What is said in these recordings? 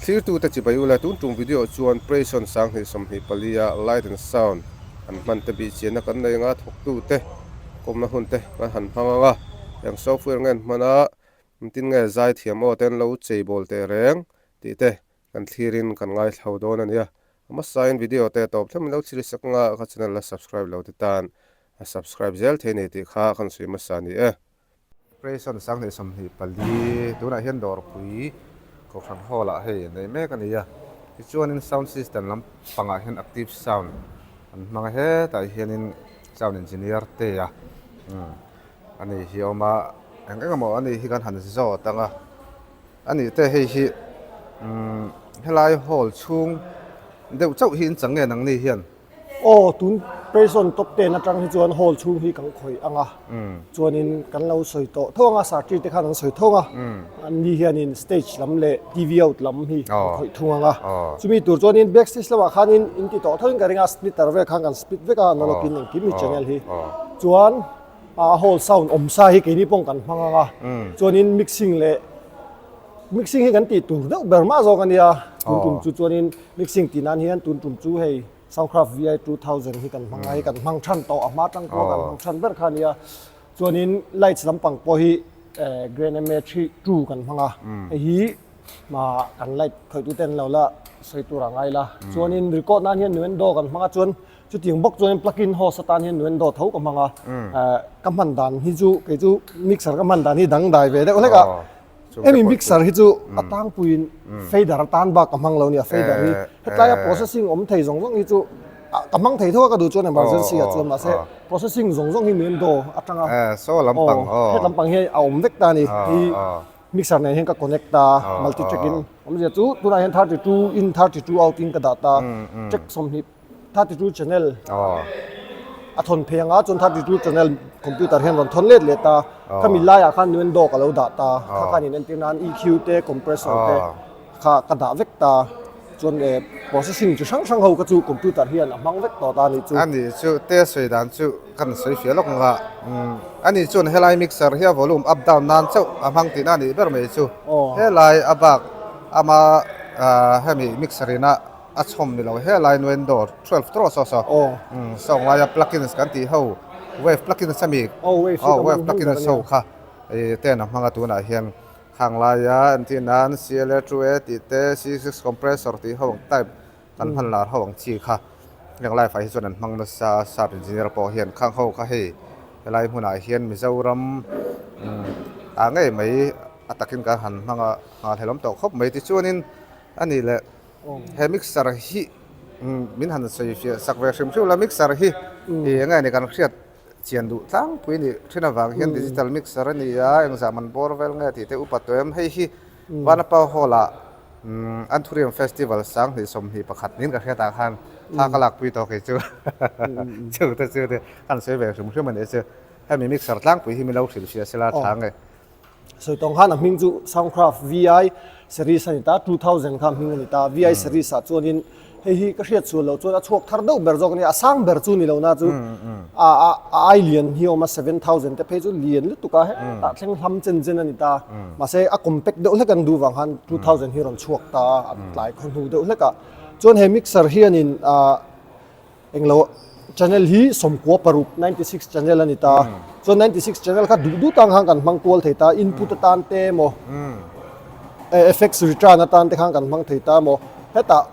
Thlirtute chibai ula tun tum video chuan Prayson 2024 a Light and Sound an hman te bih chianna kan nei anga thawktute kawmna hun te kan han hmang anga eng software nge an hman a engtin nge zaithiam aw te an lo cheibawl teh reng tih te kan thlirin kan ngaithlo dawn a nia. A hmasain video te tawp thleng min lo thlir sak anga ka channel la subscribe lo te tan a subscribe zel thei nei tih kha kan sawi hmasa a ni e. Operation 2024 tunah hian dawrpui Kohhran Hall ah hei nei mek a ni a, tichuanin sound system lampangah hian active sound an hmang a, hetah hianin sound engineer te a a ni hi a awm a, eng eng emaw a ni hi kan han zawt ang a. A nih te hei hi umm helai hall chhung deuh chauh hi in chang nge nangni hian? Aw tun Prayson top ten atang hi chuan hall chhung hi kan khawih ang a, chuanin kan lo sawi tawh tho ang a, sartri te khan an sawi tho ang a, an ni hianin stage lam leh TV out lam hi an khawih thung ang a, chumi tur chuanin back stage lamah khanin in ti tawh thoin ka ring a, splitter vel khan kan split vek a, analog in engkim hi channel hi chuan A hall sound awm sa hi keini pawh kan hmang ang a, chuanin mixing leh mixing hi kan tih tur deuh ber mah zawk a nia, tun tum chu chuanin mixing tih nan hian tun tum chu hei Soundcraft VI 2000 hi kan hmang a, hei kan hmang than tawh a hma tang pawh kan hmang than ber kha a nia, chuanin lights lampang pawh hi Grand MA 3 2 kan hmang a, hei hi kan light khawihtu ten lo la sawi tur a ngai la, chuanin record nan hian Nuendo kan hmang a chuan Chutiang bawk chuan plug-in hose atan hian Nuendo tho ka hmang a, ka hman dan hi chu kei chu mixer ka hman dan hi dangdai ve deuh hlek a, hemi mixer hi chu a tlangpuiin fader atan bak ka hmang lo nia, fader hi hetlaia processing awm thei zawng zawng hi chu ka hmang thei tho a ka duh chuan emergency ah chuan mahse processing zawng zawng hi Nuendo atanga het lampang hi a awm vek ta a ni, hei mixer nen hian ka connect a multi track in awmzia chu tunah hian 32 in 32 out in ka dah ta track 20 32 channel a thawn phei anga chuan 32 channel computer hian rawn thawn let let a khami laiah khan nuendo ka lo dah ta kha khan in entir nan EQ te compressor te kha ka dah vek ta chuan eh processing chi hrang hrang ho kha chu computer hian a hmang vek tawh ta a nih chu. A nih chu te sawi dan chu kan sawi fiah lawk ang a a nih chuan helai mixer hi a volume up down nan chauh a hmang tihna a nih ber mai chu helai a bak ama hemi mixer ina A chhawm ni lo helai Nuendo 12 trawh saw saw sawng laia plugins kan tih ho wave plugins a mi aw wave plugins ho kha ten a hmang a tunah hian khang laia entir nan CLA 2A tih te C6 compressor tih ho ang type kan hman lar ho ang chi kha heng live ah hi chuan an hmang nasa sap engineer pawh hian khang ho kha hei helai hmunah hian Mizoram ah ngei mai a takin kan han hmang a nghahhlelawm tawh khawp mai tichuanin a nih leh. He mixer hi min han sawi fiah sak ve hrim hrim la, mixer hi eng nge ni kan hriat chian duh tlangpui nih thin avang hian digital mixer a ni a, engzah man bawr vel nge tih te upa tawh em, hei hi Vanapa Hall ah Anthurium Festival 2021 niin ka hriat ah khan thla ka lakpui tawh kei chu chu te chu te kan sawi ve hrim hrim a nih chu, hemi mixer tlangpui hi min lo hrilh hria sela tha nge. Sawi tawng khan a hming chu Soundcraft VI series a ni ta, 2000 kha a hming a ni ta. VI series ah chuanin hei hi ka hriat sual loh chuan a chhuak thar deuh ber zawk a nia, a sang ber chu ni lo na chu a a ai lian hi a awm a, 7000 te phei chu lian lutuk a, hetah thleng hlam chen chen a ni ta. Mahse a compact deuh hlek an duh vang khan 2000 hi a rawn chhuak ta a, a tlai khaw hnu deuh hlek a. Chuan he mixer hianin ah Englo channel hi 96 96 channel a ni ta. Chuan 96 channel kha duh duh tang khan kan hmang kual thei ta. Input atan te emaw effects return atan te khan kan hmang thei ta emaw hetah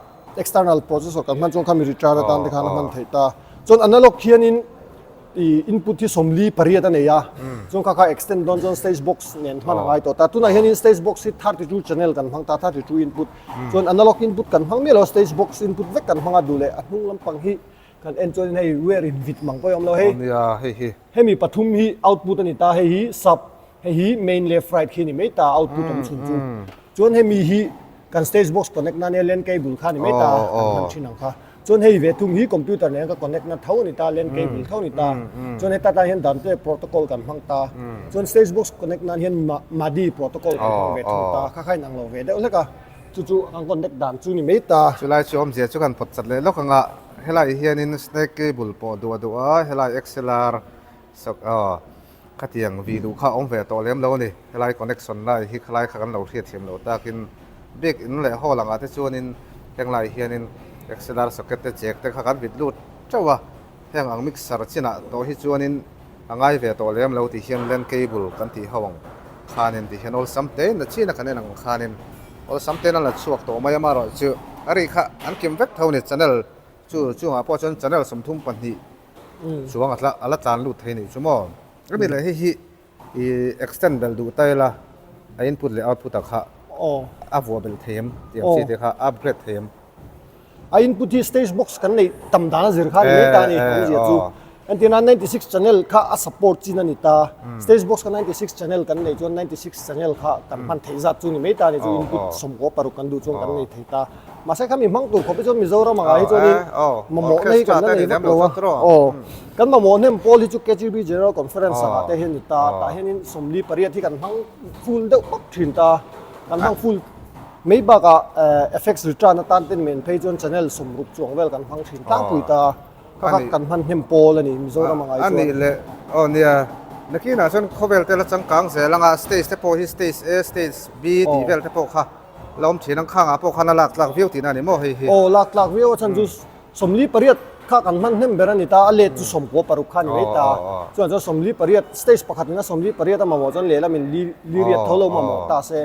external processor kan hman chuan khami return atan te khan a hman theih ta. Chuan analog hianin ih input hi 48 a nei a, chuan kha kha extend dawn chuan stage box nen hman a ngai tawh ta. Tunah hianin stage box hi 32 channel kan hmang ta, 32 input. Chuan analog input kan hmang miah lo, stage box input vek kan hmang a duh leh a hnung lampang hi kan en chuanin hei wire in vit mang pawh a awm lo hei. Nia hei hi. Hemi pathum hi output a ni ta, hei hi sub, hei hi main left right khi a ni mai ta output awm chhun chu. Chuan hemi hi kan stage box connect na nia lan cable kha a ni mai ta kan hman thin ang kha. Chuan hei ve thung hi computer nen ka connect na tho a ni ta, lan cable tho a ni ta. Chuan heta tan hian Dante protocol kan hmang ta. Chuan stage box connect nan hian MADI protocol kan hmang ve thung ta. Kha kha inang lo ve deuh hlek a, chu chu kan connect dan chu ni mai ta. Chulai chu awmzia chu kan pawt chat leh lawk ang a, helai hianin snake cable pawh duah duah a, helai XLR sak aw khatiang vi duh kha a awm ve tawh lem lo a ni. Helai connection lai hi khalai kha kan lo hriatthiam loh takin. Bik in leh hall angah te chuanin henglai hianin XLR socket te jack te kha kan vit lut teuh a, heng ang mixer chinah tawh hi chuanin a ngai ve tawh lem lo tih hian lan cable kan tih ho ang khanin tih hian awlsam tein a chin a kan en ang khanin awlsam tein a la chhuak tawh mai a amaherawhchu a ri kha an kim vek tho a ni channel chu chungah pawh chuan channel 32 chuang a tla a la tlan lut thei nih chu maw a ni leh hei hi I extend belh duh ta ila a input leh output ah kha a vuah belh thei em tih ang chi te kha upgrade thei em? A input hi stage box kan neih tam dan a zir kha a ni mai ta a ni awmzia chu. Entirna 96 channel kha a support chin a ni ta. Stage box kha 96 channel kan neih chuan 96 channel kha kan hman theih zat chu ni mai ta a ni chu input 96 kan duh chuan kan nei thei ta. Mahse khami hmang tur khawp hi chuan Mizoram angah hi chuanin mamawhna hi kan la nei vak lo a. Aw, kan mamawh hnem pawl hi chu KGB General Conference angah te hian ni ta, tah hianin 48 hi kan hmang full deuh vak thin ta. Kan hmang full mai bakah effects return atan te ni men phei chuan channel 60 chuang vel kan hmang thin tlangpui ta. Kha kha kan hman hnem pawl a ni Mizoram angah hi chuan. A nih leh, aw nia, nakinah chuan khawvel te la changkang zel anga stage te pawh hi stage A, stage B tih vel te pawh kha La awm thin ang khangah pawh khan a lak tlak viau tihna a ni maw hei hi? Aw, lak tlak viau a chhan chu 48 kha kan hman hnem ber a ni ta, a let chu 96 kha a ni mai ta. Chuan chuan 48, stage pakhat in a 48 a mamawh chuan lehlamin li li riat tho lo mamawh ta se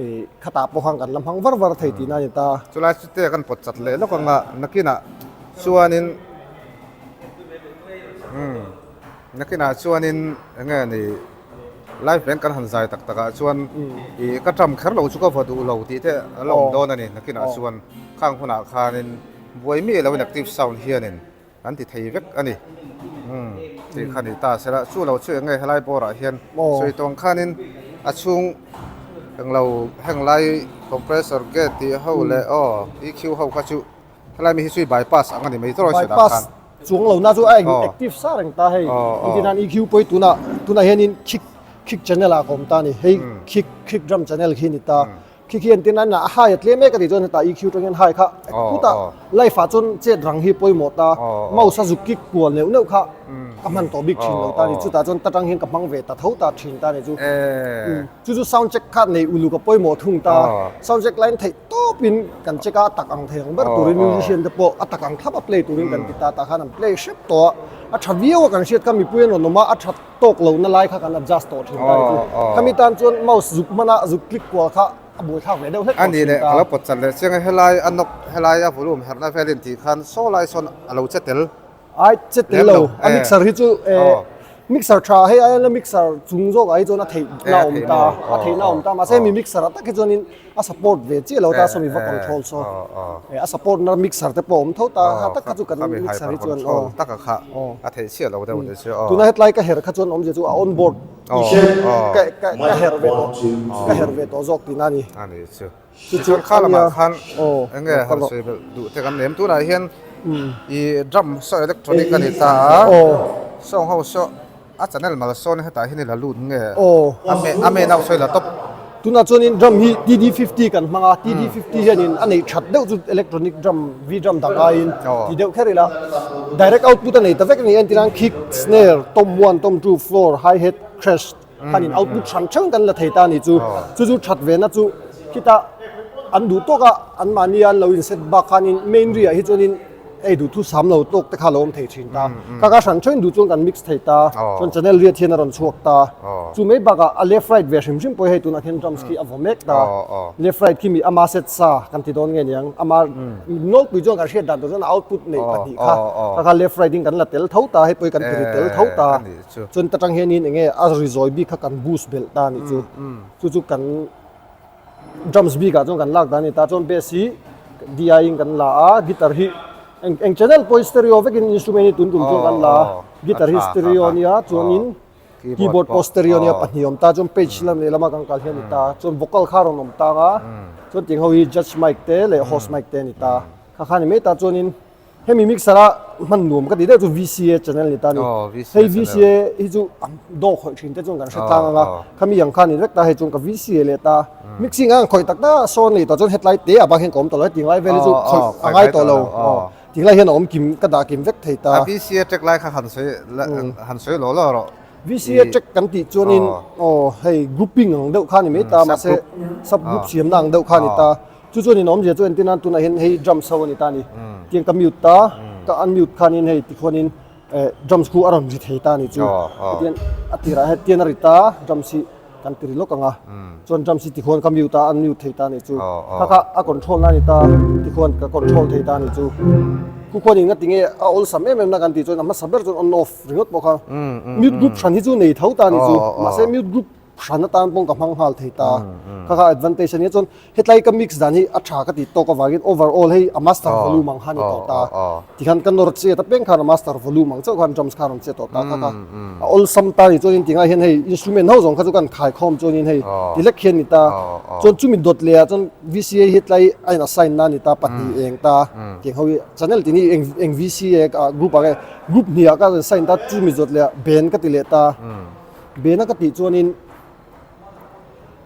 ih khatah pawh khan kan la hmang var var thei tihna a ni ta. Chulai chu te kan pawt chat leh lawk anga nakinah chuanin umm nakinah chuanin eng nge ni Live band kan han zai tak takah chuan ih ka ṭam kher lo chu ka va duh lo tih te a la awm dawn a ni. Nakinah chuan khang hunah khanin buai miah loin active sound hianin an ti thei vek a ni. Umm tih kha ni ta sela chu lo chu eng nge helai bawrah hian sawi tawng khanin a chhung englo heng lai compressor gate tih ho leh aw EQ ho kha chu Helai mi hi chu i bypass ang a ni mai tawh a Bypass chuang lo na chu a eng active sa reng ta hei. Engtin nan EQ pawh hi tunah tunah hianin kick kick channel ah ka awm ta a ni. Hei kick kick drum channel khi a ni ta. Khi khi entir nan a high a tlem mek a tih chuan hetah EQ tang hian high kha putah live ah chuan chet rang hi pawimawh ta. Mouse a zuk kick kual neuh neuh kha ka hman tawh bik thin lo ta a ni. Chutah chuan ta tang hian ka hmang ve ta tho ta thin ta a ni chu. Chu chu sound check kha nei uluk a pawimawh thung ta. Sound check laiin theih tawpin kan check a, a tak ang thei ang ber turin musician te pawh a tak ang thlap a play turin kan ti ta. Tah khan an play hrep tawh a, a tha viau a kan hriat kha mipui an rawn awm a, a tha tawk lohna lai kha kan adjust tawh thin ta ni chu. Khami tan chuan mouse zuk hmana zuk click kual kha a buaithlak ve deuh hlek tawh thin ta. A ni leh, ka lo pawt chat leh chiang e, helai a knob, helai a volume herhna velin tih khan saw lai sawn a lo che tel. Ai che tel lo, a mixer hi chu mixer tha hei ai la mixer chung zawk ah hi chuan a theih na awm ta, a theih na awm ta mahse hemi mixer ah tak hi chuanin a support ve chiah lo ta sawmi va control saw a support na mixer te pawh a awm tho ta ha tak kha chu kan mixer hi chuan aw tak a kha a theih chiah lo deuh ni chu aw tuna hetlai ka herh kha chuan awmzia chu a on board ka ka herh ve tawh ka herh ve tawh zawk tihna a ni. A ni chu. Tichuan kha lamah khan eng nge han sawi belh duh te kan nei em? Tunah hian i drum saw electronic a ni ta a, sawng ho saw a channel mal sawn hetah hian i la lut nge a main ho saw i la top. Tunah chuanin drum hi TD50 kan hmang a, TD50 hianin a neih that deuh chu electronic drum V drum dang aiin ti deuh kher ila direct output a nei ta vek a ni. Entirnan kick, snare, tom one, tom two, floor, hi hat, crash, Khanin output hran hrang kan la thei ta a ni chu. Chu chu that ve na chu khita an duh tawk a, an mahni an lo inset bak khanin main ri ah hi chuanin ei duh thu sam lo tawk te kha lo awm thei thin ta. Kha kha hran hrangin duh chuan kan mix thei ta, chuan channel riat hian a rawn chhuak ta. Chu mai bakah a left right ve hrim hrim pawh hi hei tunah khian drums khi a vaw mek ta. Left right khi mi ama set sa kan ti dawn nge niang, ama nawlpui chuan kan hriat dan tur chuan a output neih pahnih kha, kha kha left right in kan la tel tho ta, hei pawh hi kan ti ri tel tho ta. Chuan ta tang hianin enge a ri zawi bik kha kan boost belh ta a nih chu. Chu chu kan drums bikah chuan kan lak dan a ni ta. Chuan bass hi DI in kan la a, guitar hi eng eng channel pawh hi stereo vekin instrument hi tun tum chuan kan la a. Guitar hi stereo a nia chuanin keyboard pawh stereo a nia pahnih a awm ta. Chuan page lam leh lama kan kal hian a ni ta. Chuan vocal kha a rawn awm tang a, chuan tiang ho hi judge mic te leh host mic te a ni ta. Kha kha a ni mai ta chuanin Hemi mixer a hman nuam ka tih deuh chu VCA channel ni ta ni. Hei VCA hi chu dawh khawih thin te chuan kan hre tlang ang a, khami ang khan ni vek ta hei chuan ka VCA leh ta. Mixing a ang khawih tak tak a sawn leh tawh chuan hetlai te ah bak hian ka awm tawh lo, heti lai vel hi chu khawih a ngai tawh lo. Tinglai hian a awm kim ka dah kim vek thei ta. A VCA track lai kha han sawi han sawi law law rawh. VCA track kan tih chuanin aw hei grouping ang deuh kha a ni mai ta mahse sub group siamna ang deuh kha a ni ta. Chu chuan in awmzia chu entir nan tunah hian hei drums ho a ni ta a ni. Tiang ka mute ta, ka unmute khanin hei tikhuanin eh drums khu a rawn ri thei ta a ni chu. Hetiang a tirah hian tian a ri ta drums hi kan ti ri lawk ang a. Chuan drums hi tikhuan ka mute a unmute thei ta a ni chu. Kha kha a control na a ni ta tikhuan ka control thei ta a ni chu. Khu khuan in nga tinge a awlsam em em na kan tih chuan a hmasa ber chuan on off ringawt pawh kha mute group hran hi chu nei tho ta a ni chu. Mahse mute group hran atan pawh ka hmang nghal thei ta. Kha kha advantage a nia chuan hetlai ka mix dan hi a tha ka tih tawk avangin overall hei a master volume ang kha a ni tawh ta. Tikhan ka nawr chet apiang khan a master volume ang chauh khan drums kha a rawn chet tawh ta. Kha kha a awlsam ta a ni chuanin tingai hian hei instrument ho zawng kha chu kan khaikhawm chuanin hei ti lek hian a ni ta. Chuan chumi dawt leh ah chuan VCA hetlai a in assign na a ni ta pahnih eng ta tiang ho hi channel tih hi eng eng VCA group ah nge group hnih ah ka assign ta chumi dawt leh ah band ka ti leh ta. Bena ka tih chuanin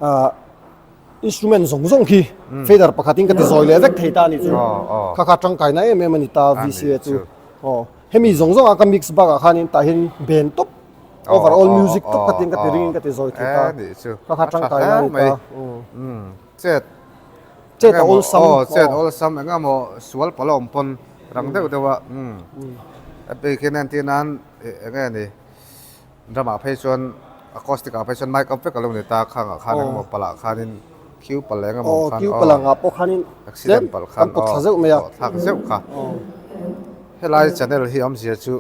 ah instrument zawng zawng khi fader pakhatin ka ti zawi leh vek thei ta a ni chu. Kha kha tangkaina em em a ni ta VCA chu. Aw hemi zawng zawng a ka mix bakah khanin tah hian ben tawp overall music tawp khatin ka ti ringin ka ti zawi thei ta. Kha kha tangkaina a ni ta. Chet Chet a awlsam. Aw chet awlsam engemaw sual pawlh a awm pawn rang deuh deuh a. A bikin entir nan enge ni. Drum ah phei chuan acoustic ah phei chuan mic up vek a lo ni ta khangah khan engemaw palh ah khanin khiu palh engemaw khan aw khiu palh angah pawh khanin accident palh khan pawt thla zeuh mai a thlak zeuh kha helai channel hi awmzia chu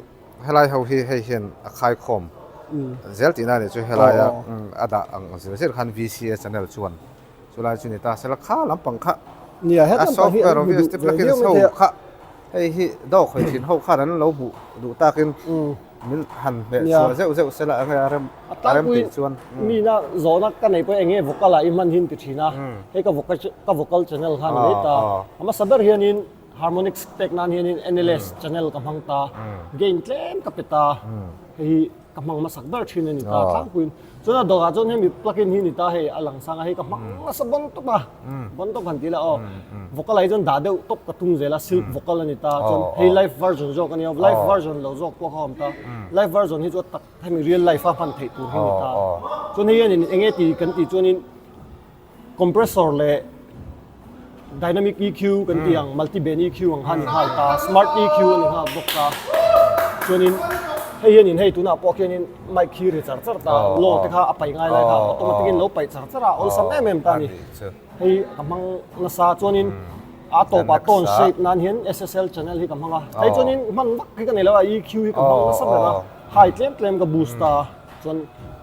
helai ho hi hei hian a khaikhawm zel tihna a nih chu helai a a dah ang zir zir khan VCA channel chuan Chulai chu ni ta sela kha lampang kha Nia he a lampang hi software an hmu obvious duh te ve plugins viau ho mai thei a. kha hei hi dawk hawi thin ho khan an lo hmuh duh takin min han hmeh Nia. chhuah zeuh zeuh sela enge a rem A a rem tlangpui tih chuan mina zawhna ka nei pawh enge vocal ah i hman hin ti thin a hei ka vocal ka vocal channel kha a ni mai ta. A hmasa ber hianin harmonics pek nan hianin NLS channel ka hmang ta gain tlem ka pe ta hei hi ka hmang hmasak ber thin a ni ta tlangpuiin chuan a dawrah chuan hemi plug in hi ni ta hei a lang sang a hei ka hmang nasa bawn tawp a bawn tawp han ti ila aw vocal ah hi chuan dah deuh tawp ka tum zel a silk vocal a ni ta chuan hei live version zawk a nia live version lo zawk pawh kha a awm ta live version hi chu a tak hemi real life a hman theih tur hi a ni ta chuan hei hianin eng nge ti kan tih chuanin Compressor leh Dynamic EQ kan tih ang, Multi Band EQ ang kha a ni nghal ta, Smart EQ a ni nghal bawk ta. Chuanin hei hianin hei tunah pawh khianin mic khi ri char char ta, low te kha a paih ngai lai kha automatic in lo paih char char a, awlsam em em ta a ni. Hei ka hmang nasa chuanin a tawpah tone shape nan hian SSL channel hi ka hmang a. Hei chuanin hman vak hi ka nei lo a, EQ hi ka hmang nasa ber a, high tlem tlem ka boost a. Chuan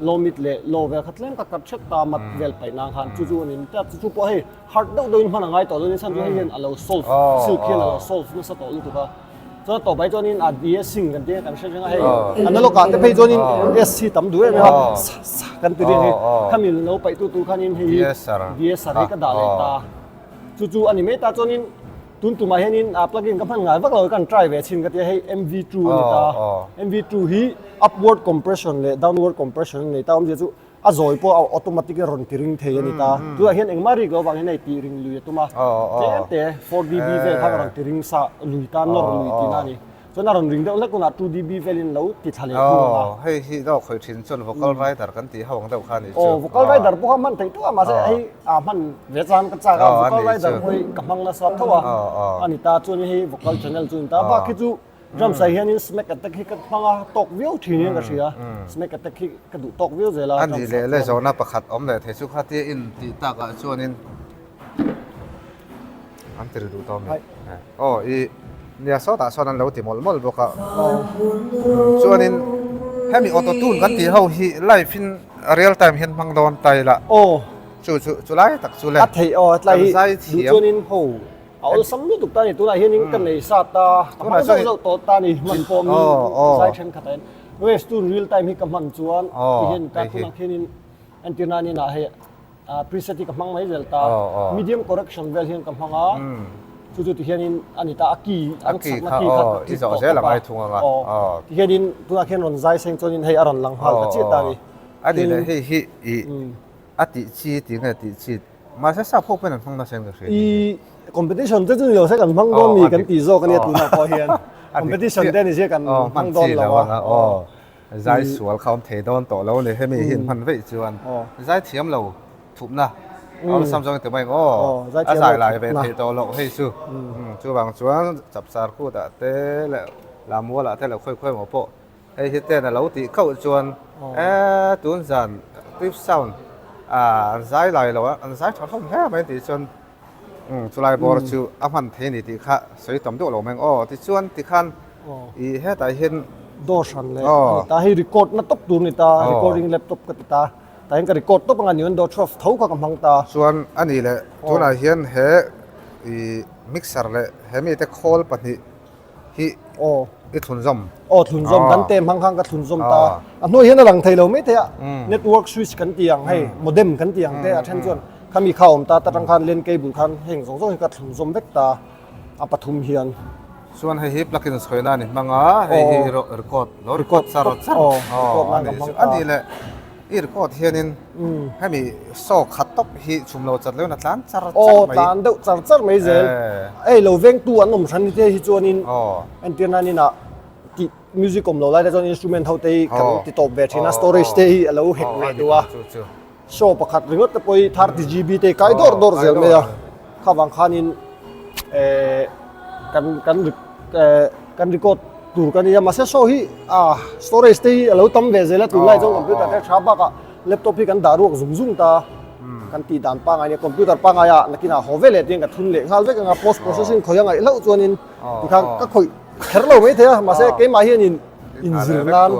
low mid leh low vel kha tlem tak tak hrep ta mat vel paih nan khan chu chu a ni ta chu chu pawh hei hard deuh deuhin hman a ngai tawh chuan chhan chu hei hian a lo solve silk hian a lo solve nasa tawh lutuk a chuan a tawp ai chuanin a de-essing kan tia kan hre reng a hei analog ah te phei chuanin S hi tam duh em em a sa sa kan ti ring hei khami lo paih tu tur khanin hei hi de-esser hi ka dah leh ta chu chu a ni mai ta chuanin Tun tumah hianin a plugin ka hman ngai vak lo kan try ve chhin ka tia hei MV2 a ni ta. MV2 hi upward compression leh downward compression a nei ta awmzia chu a zawi pawh a automatic in rawn ti ring thei a ni ta. Tunah hian engmah rik lo vang hian hei tih ring lui a tum a. Tlem te 4dB vel khan a rawn ti ring sa lui ta nawr lui tihna a ni. Chuan a rawn ring deuh hlek hunah 2dB velin lo ti thla leh thung ang a. Aw, hei hi dawk hawi thin chuan vocal rider kan tih ho ang deuh kha a nih chu. Aw, vocal rider pawh kha hman theih teuh a, mahse hei a hman ve chang ka chak a, vocal rider pawh hi ka hmang nasa tho a, a ni ta chuan hei vocal channel chu a ni ta. Bak hi chu drums ah hianin smack attack hi ka hmang a, tawk viau thin in ka hria, smack attack hi ka duh tawk viau zel a. A nih leh leh zawhna pakhat awm leh thei chu khatia in tih takah chuanin An ti ri duh tawh a mi? Aw i nia sawtah sawn an lo ti mawlh mawlh bawk a. Chuanin hemi auto tune kan tih ho hi live in real time hian hmang dawn ta ila. Aw. Chu chu chu lai tak chu le. A theih aw tlai hi Kan zai duh thiam chuanin ho. A awlsam lutuk ta a ni tunah hianin ka nei sa ta ka hmang zauh zauh tawh ta a ni hman pawh mi zai thenkhatah hian waves tune real time hi ka hman chuan tihian ta tunah khianin entir nan inah hei Preset hi ka hmang mai zel ta. Medium correction vel hian ka hmang a. Chu chu tihianin a ni ta a key an chakna key kha ka click tawh tawp a. Aw. Tihianin tunah khian rawn zai seng chuanin hei a rawn lang nghal ta chiah ta a ni. A ni leh hei hi i a tih chi tih nge tih chi mahse sap ho pawhin an hmang nasa in ka hria. I competition te chu ni lo se kan hmang dawn mi kan tih zawk a nia tunah pawh hian competition te ni sia kan hmang dawn lo a. Zai sual kha awm thei dawn tawh lo ni hemi hi hman veih chuan zai thiam lo thupna awlsam zawng ti mai ang aw a zai lai ve thei tawh loh hei chu chuvang chuan chapchar kut ah te leh lammual ah te leh khawi khawi emaw pawh hei hi ten a lo tih khauh chuan e tun zan tip sound an zai lai lo a an zai tha hlawm hle mai tih chuan chulai bawr chu a hman thei a ni tih kha sawi tam deuh lo mai ang aw tichuan tikhan i hetah hian door hran leh a ni ta hei record na tawp tur a ni ta recording laptop ka ti ta tah hian ka record tawp anga nian door twelve tho kha ka hmang ta. Chuan a nih leh tunah hian he i mixer leh he mite khawl pahnih hi i thlunzawm. Aw thlunzawm kan te hmang khan ka thlunzawm ta. A hnuai hian a lang thei lo mai thei a. Network switch kan ti ang hei modem kan ti ang te a then chuan khami kha awm ta ta tang khan len cable khan heng zawng zawng hi ka thlunzawm vek ta a pathum hian. Chuan hei hi plug in sawi na a ni hmang a hei hi record lo record char char a ni leh. I record hianin hemi saw khat tawp hi chhum lo chat leuhin a tlan char char mai. Aw tlan deuh char char mai zel. Hei lo vengtu an awm hran te hi chuanin entir nan inah tih music awm lo lai te chuan instrument ho te hi kan ti tawp ve thin a storage te hi a lo hek ve duh a. Show pakhat ringawt te pawh hi 30 GB te kai dawr dawr zel mai a. Kha vang khanin kan kan kan record tur ka nia mahse saw hi ah storage te hi a lo tam ve zel a tunlai chuan computer te tha bakah laptop hi kan dah ruak zung zung ta kan tih dan pangai nia computer pangai ah nakinah haw ve leh tiin ka thun leh nghal vek anga post processing khawih a ngaih hlauh chuanin tikhan ka khawih kher lo mai thei a mahse keimah hianin inzir nan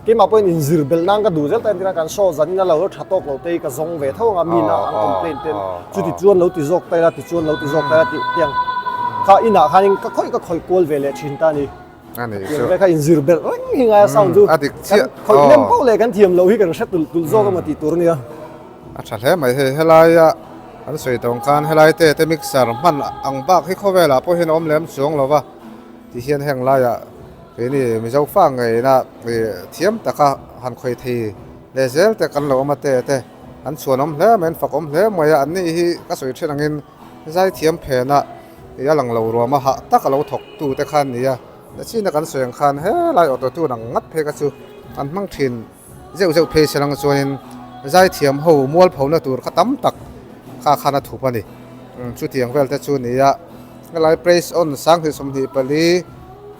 keimah pawhin inzir belh nan ka duh zel ta entirna kan show zanin a lo tha tawk lo te hi ka zawng ve tho anga mi na an complaint ten chuti chuan lo ti zawk ta ila ti chuan lo ti zawk ta ila tih tiang kha inah khanin ka khawih ka khawih kual ve leh thin ta a ni tiang ve kha inzir belh reng hi ngai a sound chu kan khawih nem poh leh kan thiam loh hi kan hre tulh tulh zawk emaw tih tur a nia. A tha hle mai hei helaia an sawi tawng khan helai te te mixer hman ang bak hi khawvelah pawh hian a awm lem chuang lo va. Ti hian heng laiah keini Mizo fa ngeina thiam taka han khawi thei leh zel te kan lo awm a te te an chhuan awm hle mai an fak awm hle mai a an ni hi ka sawi thin angin zai thiam phena ih a lang lo ruam a hah tak a lo thawk tu te kha an ni a nachina kan sawi ang khan helai auto tune ang ngat phei kha chu an hmang thin zeuh zeuh phei se lang chuanin zai thiam ho mual pho na tur kha tam tak kha khan a thup a ni chutiang vel te chu a ni a. Helai praise on 2024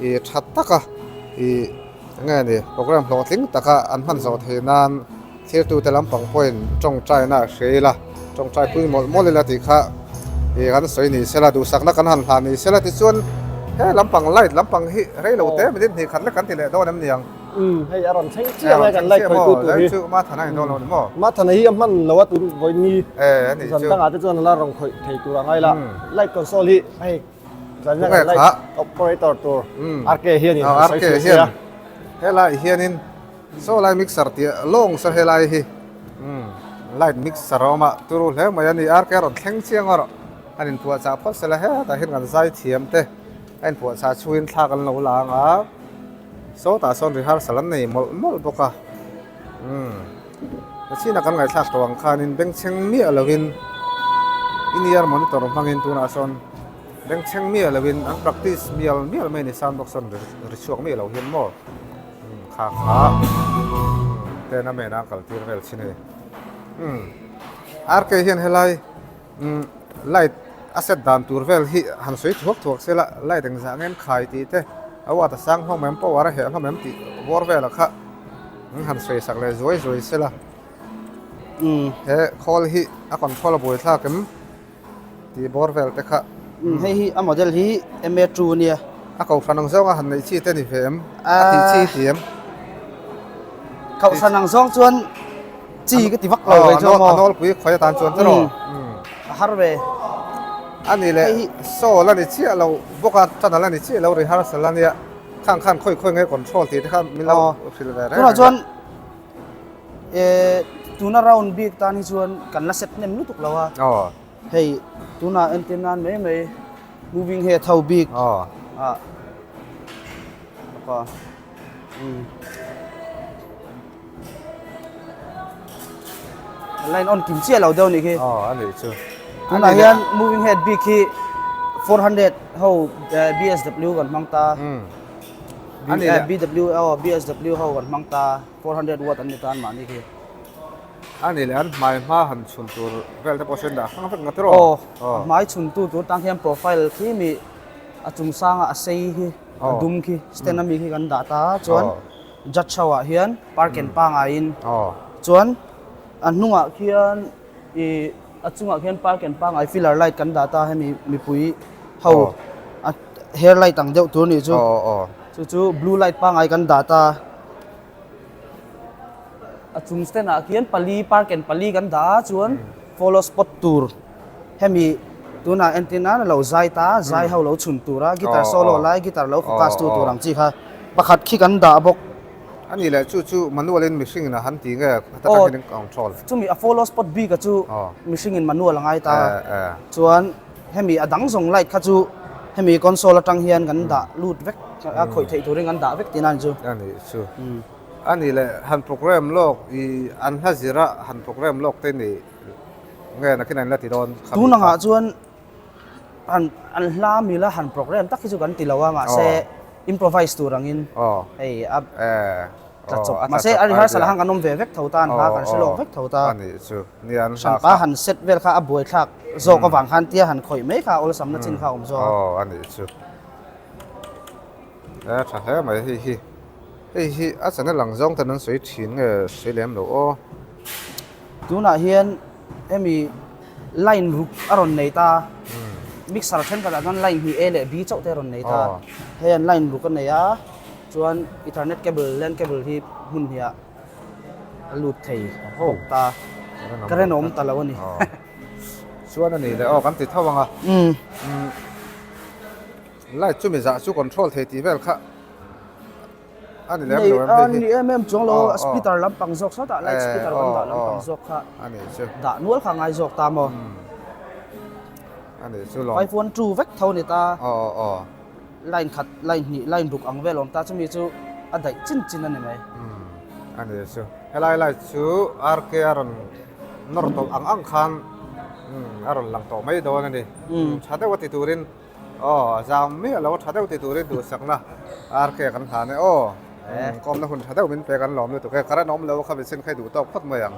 ih tha taka ih eng nge ni program hlawhtling taka an hman zawh theih nan thirtute lampang pawhin tawngtaina a hria ila tawngtai pui mawlh mawlh ila tih kha ih kan sawi ni sela duhsakna kan han hlan ni sela tichuan he lampang light lampang hi rei lo te minute hnih khat lek kan ti leh dawn em niang. Umm hei a rawn thleng chiah mai kan light khawitu tur hi. Chu Mathana in dawn lo ni maw? Mathana hi a hman lo a tun vawiin zan dangah te chuan a la rawn khawih thei tur a ngai la. Light console hi hei zan dangah light operator tur RK hianin a sawi fiah sia. Helai hianin saw lai mixer tih lawng saw helai hi light mixer a awm a turu hle mai a ni RK a rawn thleng chiang a rawh an inpuahchah phawt sela hetah hian kan zai thiam te a inpuahchah chhuin thlak an lo la ang a. Sawtah sawn rehearsal an nei mawlh mawlh bawk a, umm nachina kan ngaihthlak tawh ang khanin bengchheng miah lovin in-ear monitor hmangin tunah sawn bengchheng miah lovin an practice mial mial mai a ni sound box sawn ri chhuak miah lo hian maw umm kha kha umm ten a main a kal tir vel chin a ni umm RK hian helai. Umm light a set dan tur vel hi han sawi thuak thuak se la light eng zah ngem khai tih te a watt a sang hlawm em power a heh hlawm em tih bawr velah kha an han sawi sak leh zuai zuai se la umm he khawl hi a control a buai thlak em tih bawr vel te kha umm hei hi a model hi M A two a nia a kohhran ang zawnga han neih chi te ni ve em a tih chi ti em kohhran ang zawng chuan. Chi ka ti vak lo ve chu maw. A nawlpui khawi atan chuan te rawh. A har ve. A ni leh saw la ni chiah lo bawk a channel a ni chiah lo rehearsal a nia khang khan khawi khawi nge control tih te kha min lo hrilh ve reng. Tunah chuan tuna round bik tan hi chuan kan la set hnem lutuk lo a. Hei tunah entir nan mai mai moving head ho bik. Line on kim chiah lo deuh nih khi. Aw a nih chu. Tunah hian moving head bik hi 400 ho BSW kan hmang ta. BW aw BSW ho kan hmang ta 400 watt an ni ta an mahni khi. A ni leh an hmai hma han chhun tur vel te pawh sawn dah hrang vek ngat rawh. Aw a hmai chhun tu tur tang hian profile khi mi a chung sanga a sei hi a dum khi stand ami khi kan dah ta chuan judge ho ah hian park and pangaiin chuan a hnungah khian Ih a chungah khian park and pangai filler light kan dah ta hemi mipui ho a hair light ang deuh tur nih chu chu chu blue light pangai kan dah ta a chung stand ah khian pali park and pali kan dah a chuan follow spot tur hemi tunah entir nan a lo zai ta zai ho lo chhun tur a guitar solo lai guitar lo focus tu tur ang chi kha pakhat khi kan dah bawk. A nih leh chu chu manual in mihring in a han ti nge heta tang hian in control. Chumi a follow spot bik a chu mihring in manual a ngai ta. Chuan hemi a dang zawng light kha chu hemi console atang hian kan dah lut vek a khawih theih turin kan dah vek tihna a ni chu. A nih chu. A nih leh han program lawk i an hla zira han program lawk te nih nge nakin an la ti dawn kha. Tun angah chuan an an hla mila han program tak hi chu kan ti lo a mahse improvise tur angin hei a tla chawp mahse a rehearsal ah khan kan awm ve vek tho ta an hla kan hre lawk vek tho ta hranpa han set vel kha a buaithlak zawk avang khan tia han khawih mai kha awlsam na chin kha a awm zawk a. A nih chu e tha hle mai hei hi hei hi a channel ang zawng ten an sawi thin nge sawi lem lo aw. Tunah hian hemi line ruk a rawn nei ta mixer thenkhatah chuan line hnih A leh B chauh te a rawn nei ta hei an line ruk a nei a chuan ethernet cable lan cable hi hmun hnih ah a lut thei bawk ta current a awm ta lo a ni chuan a ni leh aw kan ti tho ang a light chumi zah chu control thei tih vel kha A ni lem lo em hei hi. Ni em em chuang lo splitter lampang zawk sawtah light splitter kan dah lampang zawk kha dah nual kha ngai zawk ta maw. A ni chu lawm. 512 vek tho ni ta. Line khat line hnih line ruk ang vel awm ta chumi chu a daih chin chin a ni mai. A ni chu helai light chu RK a rawn nawr tawh ang ang khan a rawn lang tawh mai dawn a ni. Tha deuh a ti turin. Aw, a zam miah lo, tha deuh ti turin duhsakna RK kan hlan e aw. Kawmna hun tha deuh min pek an lawm lutuk e, current awm lo kha machine kha i duh tawk phawt mai ang.